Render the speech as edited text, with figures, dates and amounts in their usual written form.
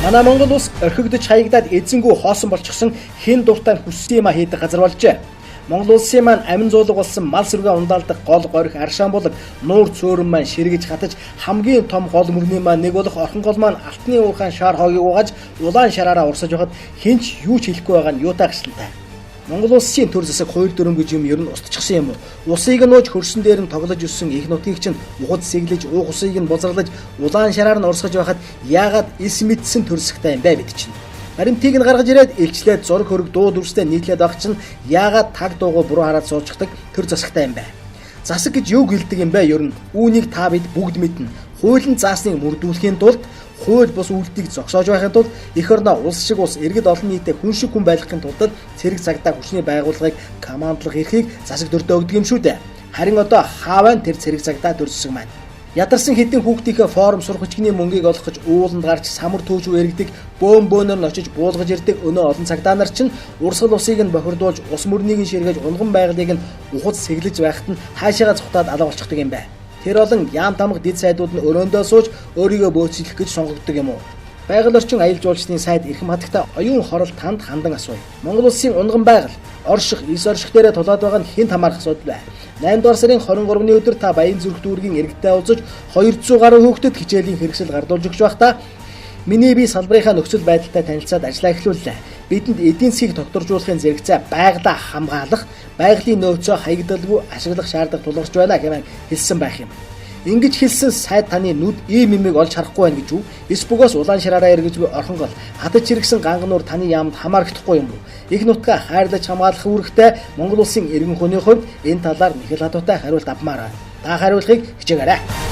Манай Монгол улс орхигдож хаягдаад эзэнгүү хоосон болчихсон хэн дуртай хүссэн юма хийдэг газар болжээ. Монгол улсын маань амин зуулга болсон мал сүргээ ундаалдаг гол горих аршаан булаг нуур цөөрөн маань ширгэж хатаж хамгийн том гол мөрний маань нэг болох Орхонгол маань алтны уурхаан шар хогийг угааж улаан шараараа урсаж байхад хэн ч юу ч хэлэхгүй байгаа нь юутай гашилтай. Монгол улсын төр засаг хууль дүрэм гэж юм ер нь устчихсан юм уу? Усыг нь ууж хөрсөн дээр нь тоглож өссөн их нутгийг чинь ухад сэглэж, уух усыг нь бузарлаж, улаан шараар нь урсгаж байхад яагаад эс мэдсэн төр засагтай юм бэ бид чинь? Баримтыг нь гаргаж ирээд илчлээд зураг хөрөг дуу дүрстэй нийтлээд байх чинь яагаад таг дуугүй буруу хараад суучдаг төр засагтай юм бэ? Засаг гэж юу гэлдэг юм бэ ер нь? Үүнийг та бид бүгд мэднэ. Хуулийн заасныг мөрдүүлэхийн тулд хууль бус үйлдэлийг зогсоож байхын тулд эх орноо улс шиг улс иргэд олон нийтэд хүн шиг хүн байлгахын тулд цэрэг цагдаа хүчний байгууллагыг командлах эрхийг засаг төрдөө өгдөг юм шүү дээ. Харин одоо хаавайн тэр цэрэг цагдаа төр засаг маань. Ядарсан хэдэн хүүхдийнхээ форум сурах хүчний мөнгийг олох гэж ууланд гарч самар түүжүү эргэдэг, бөөн бөөнөр нь очиж буулгаж ирдэг өнөө олон цагдаа нар чинь урсгал усыг нь бохирдуулж, ус мөрнийг нь ширгэж, унган байгалыг нь ухаж сэглэж байхад нь хаашаага цухтаад алга болчихдог юм байна. Тэр олон яам тамга дэд сайдууд нь өрөөндөө сууж өөрийгөө бөөцөлөх гэж сонгогддог юм уу? Байгаль орчин аялал жуулчлалын сайд Эрхэм хатагтай оюун хорол танд хандан асууя. Монгол улсын унган байгаль, орших, эс орших дээрээ тулаад байгаа нь хэн хамаарах асуудал бай. 8 дугаар сарын 23-ны өдөр та Баян зүрх дүүргийн иргэдтэй уулзаж 200 гаруй хүүхдэд хичээлийн хэрэгсэл гардуулж өгч байхдаа миний би салбарынхаа нөхцөл байдалтай танилцаад ажиллаа эхлүүллээ. Бидэнд эдийн засгийг тогтворжуулахын зэрэгцээ байгалаа хамгаалах, байгалийн нөөцөө хаягдалгүй ашиглах шаардлага тулгарч байна хэмээн хэлсэн байх юм. Ингэж хэлсэн сайд таны нүд ийм юмыг олж харахгүй байна гэж үү? Эс бөгөөс улаан шараараа эргэж буй Орхонгол хатаж чиргсэн гангануур таны яамд хамаарагдахгүй юм уу? Их нутгаа хайрлаж хамгаалах үүрэгтэй Монгол улсын иргэн хүний хувьд энэ талаар нэхэл хатуутай хариулт авмаар байна. Та хариулахыг хичээгээрэй.